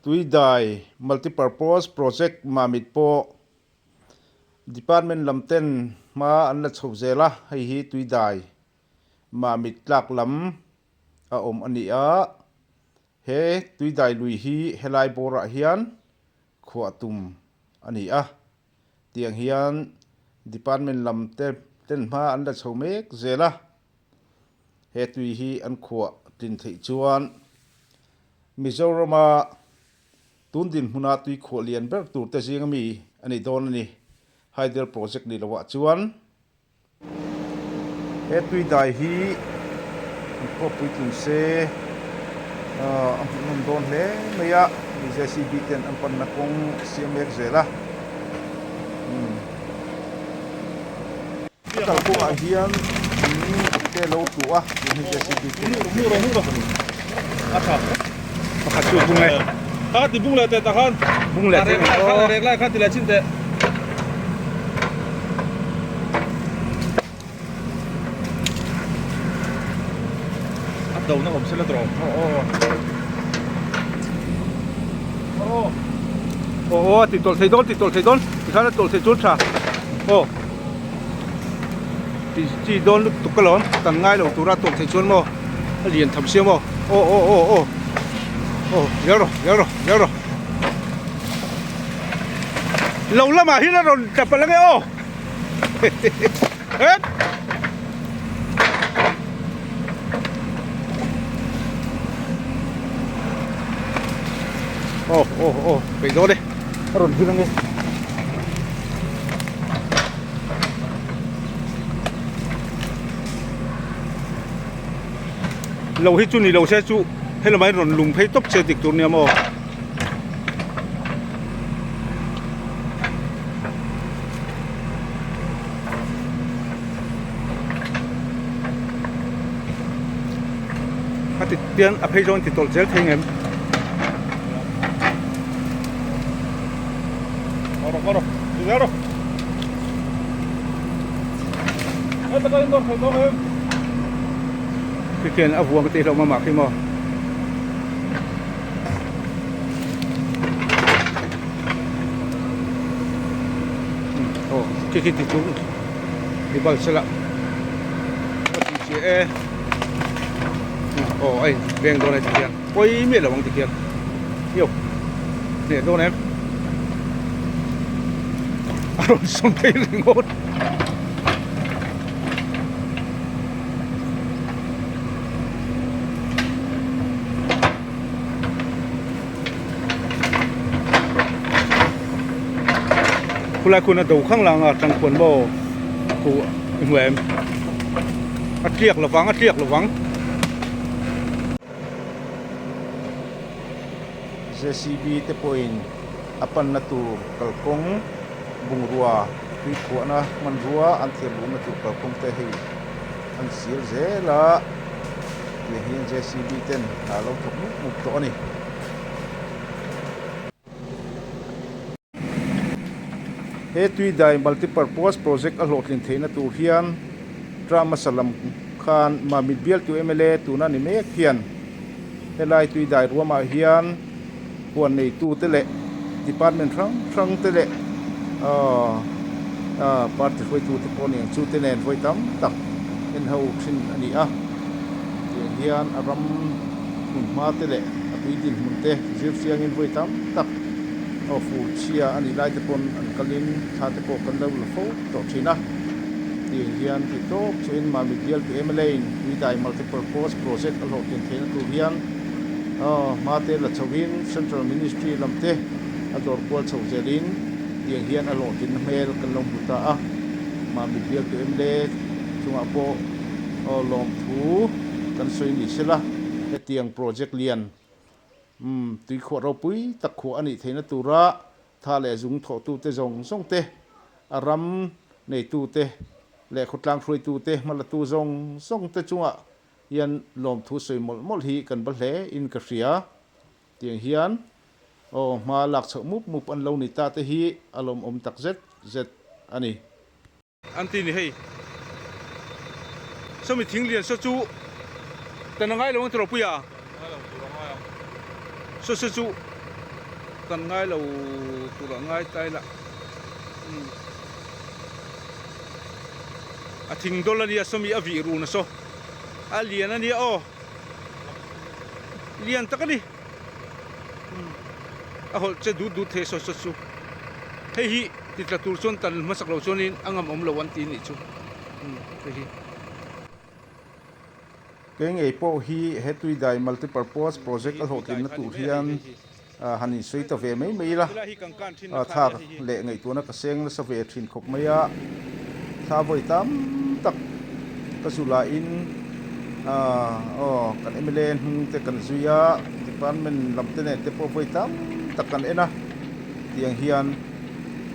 Tuidai Multipurpose Project Mamit pawh Department lam ten hma an la chho zel a, hei hi Tuidai Mamit tlak lam a awm a ni a, he Tuidai lui hi helai bawrah hian khuah tum a ni a, tiang hian Department lam te ten hma an la chho mek zel a, he tui hi an khuah tlin theih chuan Mizorama Tun dinhmuna tui khuah lian ber tur te zing ami a ni dawn a ni. Hydel project ni lovah chuan he tui dai hi an khuah puitlung se a hmuhnawm dawn hle mai a, JCB ten an panna kawng a siam mek zel a. A kalkawngah hian thing te lo tluh a, tun hi JCB te Pakhat chu a bung e. Kha ti bung leh teh takhan. Bung leh teh. A rek lai khan ti leh chin teh. A do na awm sela tawh. Aw aw. Aw aw ti tawlh thei dawn ti tawlh thei dawn tikhan a tawlh thei chu tha aw ti chi dawn lutuk alawm kan ngai lo tura tawlh thei chuan maw a lian tham sia maw aw aw aw aw aw zel rawh zel rawh zel rawh lo lamah hian a rawn tla palh ange aw het. Aw aw aw peih dawn e a rawn hil ange. Lo hi chu ni lo se chu helama in rawn lung phei tawp che dik tur nia maw. A ti pian a phei zawng ti tawlh zel thei ngem. Kawr kawr ti zel rawh. Heta ka indoor thei tawh em. Khi khian a vuang te hlauh mah mah khi maw. Aw khi khi ti chu ti bal sela a ti che e aw a in veng dawn e ti hian pawi miah lo ang ti khian yo hneh dawn em a rawn sawn phei ringawt. Khulai khun a do khang lang a tang khuan maw khu i hmu em a tliak lovang a tliak lovang. JCB te pawhin a panna tur kalkawng bungrua tuikhuahna hmanrua an thlir luhna tur kalkawng te hei an sial zel a. Tiang hian JCB ten hna lo thawk mup mup tawh a ni. He Tuidai Multipurpose Project a hlawhtlin theihna tur hian term hmasa lam khan Mamit bialtu mla tuna ni mek hian helai Tuidai ruamah hian huan neitute leh department hrang hrang te leh party hruaitute pawh nen chu te nen vawi tam tak en ho thin a ni a. Tiang hian a ram hmun hma te leh a tui dinhmun te zir chiangin vawi tam tak aw fur chhia a nih lai te pawn an kalin thla te pawh kan lo la fo tawh thin a. Tiang hian ti tawp chuin Mamit bial tu mla in Tuidai Multipurpose Project a hlawhtlin theihna tur hian Aw, hma te la chhoin Central Ministry lam te a dawr kual chho zelin tiang hian a hlawhtlinna hmel kan lo hmu ta a. Mahni bialtu mla chungah pawh aw lawmthu kan sawi ni sela, hetiang project lian umm tuikhuah ropui tak khuah a nih theihna tura tha leh zung thawhtute zawng zawng te, a ram neitute leh khawtlang hruaitute hmalatu zawng zawng te chungah hian lawmthu sawi mawlh mawlh hi kan ba hle in ka hria. Tiang hian aw hma lak chhoh mup mup an lo ni ta te hi a lawmawm tak zet zet a ni. An ti ni hei. Sawmi thing lian saw chu tan a ngai lo ang tiraw puia? Saw saw chu. Tan ngai lo turah ngai ta ila umm a thing dawl ania sawmi a vih run a saw a lian ania aw lian tak ani umm a hawlh che dut dut thei saw saw chu hei hi ti tla tur chuan tan hmasak loh chuanin a ngam awm lo an ti anih chu umm hei hi. Kei ngei pawh hi he tuidai multipurpose project a hlawhtlinna tur hian han insawi ta ve mai mai ila, thla leh ngaihtuahna ka seng nasa ve thin khawp mai a, thla vawi tam tak ka zu lahin aw kan mla hnung te kan zui a, department lam te nen te pawh vawi tam tak kan en a, tiang hian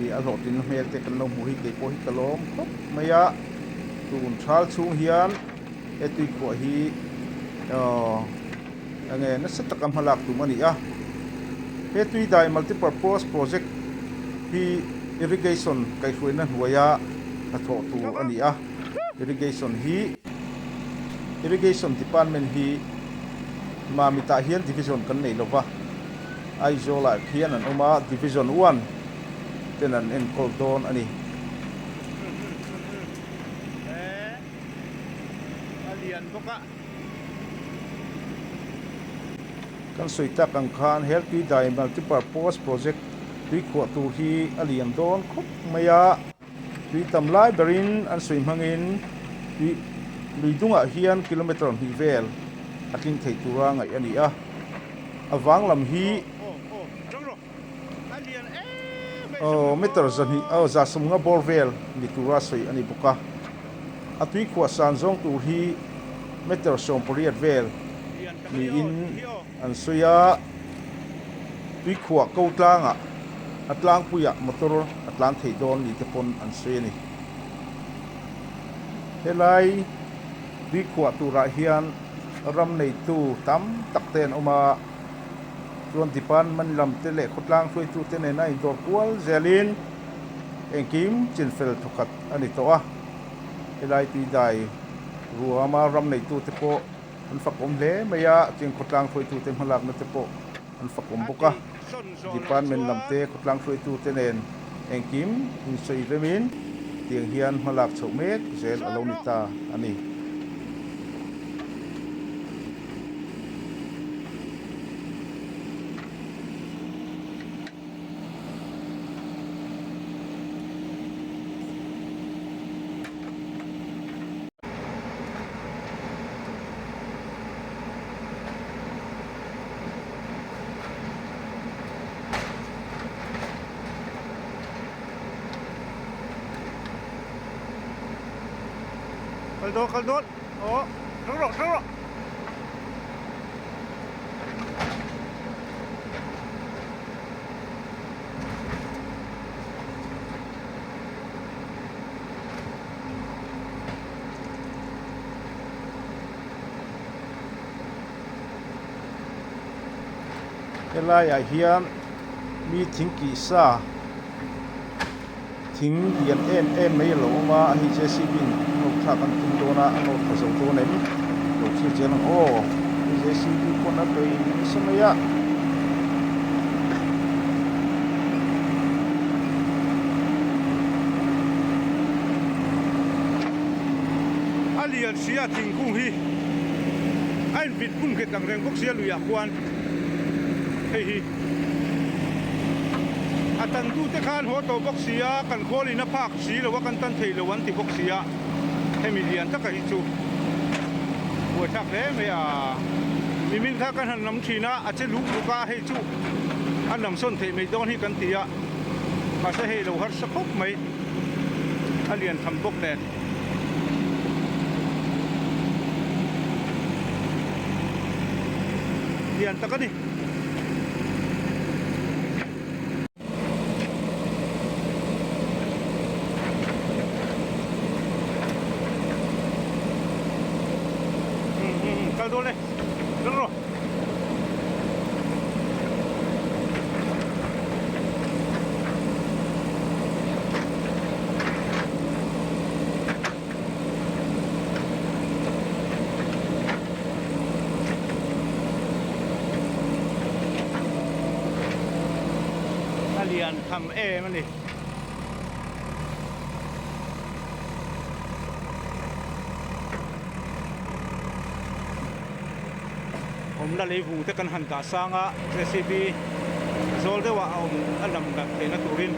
ih a hlawhtlinna hmel te kan lo hmuh hi keipawh hi ka lawm khawp mai a, tun thal chhung hian he tuikhuah hi aw. Enge nasa taka hmalak tum a ni a. He tuidai multipurpose project hi irrigation kaihhruaina hnuaia hnathawh tur a ni a. Irrigation hi Irrigation Department hi Mamitah hian division kan nei lova, Aizawlah khian an awm a, Division One ten an enkawl dawn a ni. Kan sawi tak ang khan he tuidai multipurpose project tui khuah tur hi a lian dawn khawp mai a, tui tam lai berin an sawi hmangin tui lui dungah hian kilometre hnih vel a tling thei tura ngaih a ni a, a vang lam hi aw meter zahnih aw za sawmnga bawr vel ni tura sawi a ni bawk a, a tui khuah san zawng tur hi meter 80 vel niin an sawi a, tui khuah ko tlangah a tlangpuiah motor a tlan thei dawn ni te pawn an sawi a ni. Helai tui khuah turah hian ram neitu tam tak te an awm a. Chuan department lam te leh khawtlang hruaitu te nena indawr kual zelin engkim chinfel thawkhat a ni tawh a. Helai tuidai ruama ram neitu te pawh an fakawm hle mai a, chuan khawtlang hruaitu te hmalakna te pawh an fakawm bawk a. Department lam te khawtlang hruaitu te nen engkim insawi remin tiang hian hmalak chhoh mek zel a lo ni ta a ni. Kal dawn kal dawn aw ṭang rawh ṭang rawh. Helaiah hian mi thing kih sa thing lian em em mai a lo awm a hei JCB in a nawr thlak an tum dawn a a nawr thla zo dawn em lo thlir chian ang aw hei JCB pawn a bei nasa mai a. A lian sia thingkung hi a invit bung nghet ang reng bawk sia luiah khuan hei hi. A tantute khan haw tawh bawk si a, kan khawl in a phak si lo a, kan tan thei lo an ti bawk si a, hemi lian taka hi chu buaithlak hle mai a. Nimin kha kan han lam thin a, a che luk luk a, hei chu a nam sawn theih mai dawn hi kan ti a, mahse hei lo harsa khawp mai, a lian tham bawk nen. Lian tak a ni. Kal dawn e kal rawh. A lian tham em a ni. Awmna leivung te kan han dah sang a, JCB zawl deuh ah a awm a lam dak theihna turin.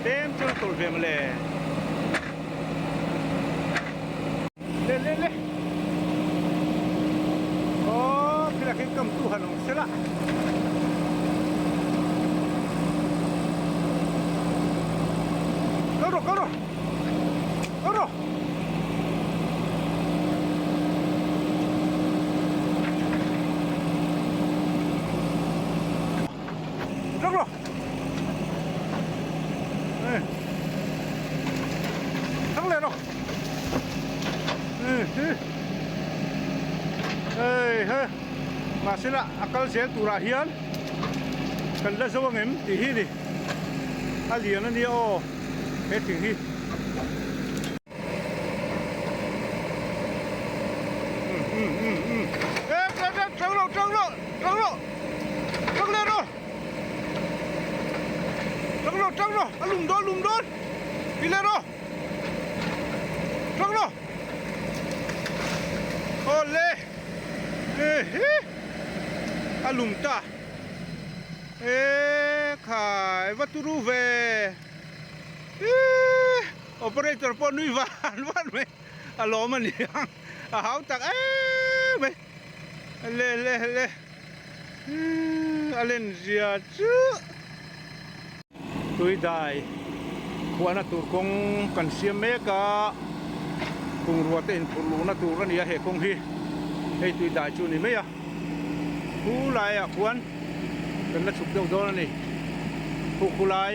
Tlem chuan a tawlh ve mawle. Le le le. Aw khilai khi kam tu han awm sela. Kal rawh kal rawh. Kal rawh. Rawh rawh. Thang leh rawh. Hei he mahsela a kal zel turah hian kan la zo ang em tih hi ni a lian a nia aw he thing hi. A lum ta e khai va turu ve Operator pawh nui van van mai a lawm a ni ang a hau tak em mai le le le a len zia chu tui dai khuahna tur kawng kan siam mek a bungrua te inphurh luhna tur a ni a he kawng hi hei tui dai chu a ni mai a khu laiah khuan kan la chhuk deuh dawn a ni khu khu lai.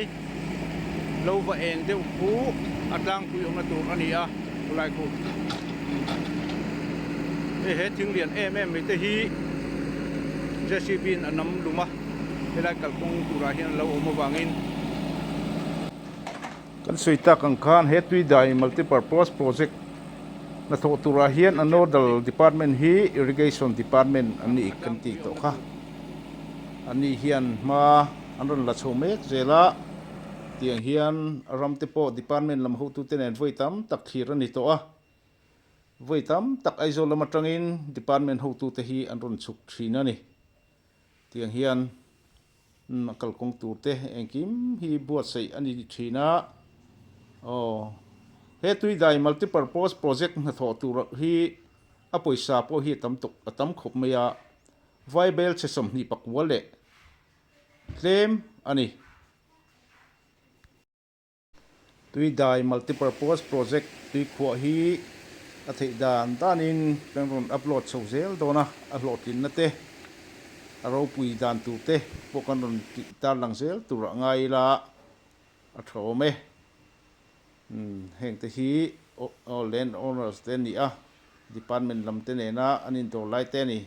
Lo va eng deuh khu a tlangpui awmna tur a ni a khulai khu hei he thing lian em em mai te hi JCB in a nam lum a helai kalkawng turah hian a lo awm avangin. Kan sawi tak ang khan he Tuidai Multipurpose Project hnathawh turah hian a nodal department hi Irrigation Department an nih kan tih tawh kha. Ani hian hma an rawn la chho mek zel a, tiang hian ram te pawh department lam hotute nen vawi tam tak thlir a ni tawh a, vawi tam tak Aizawl lam atangin department hotute hi an rawn chhuk thin a ni. Tiang hian a kalkawng tur te engkim hi buatsaih a ni thin a, aw he Tuidai Multipurpose Project hnathawh tur hi a pawisa pawh hi a tam tawk a tam khawp mai a, Vaibel chhe 24 leh tlem a ni. Tuidai Multipurpose Project tuikhuah hi a theih dan danin kan rawn upload chho zel dawn a, a hlawhtlinna te, a ropui dan tur te pawh kan rawn tih tarlang zel tur a ngai ila a tha awm e. Heng te hi land owners te a ni a, department lam te nena an indawr lai te a ni.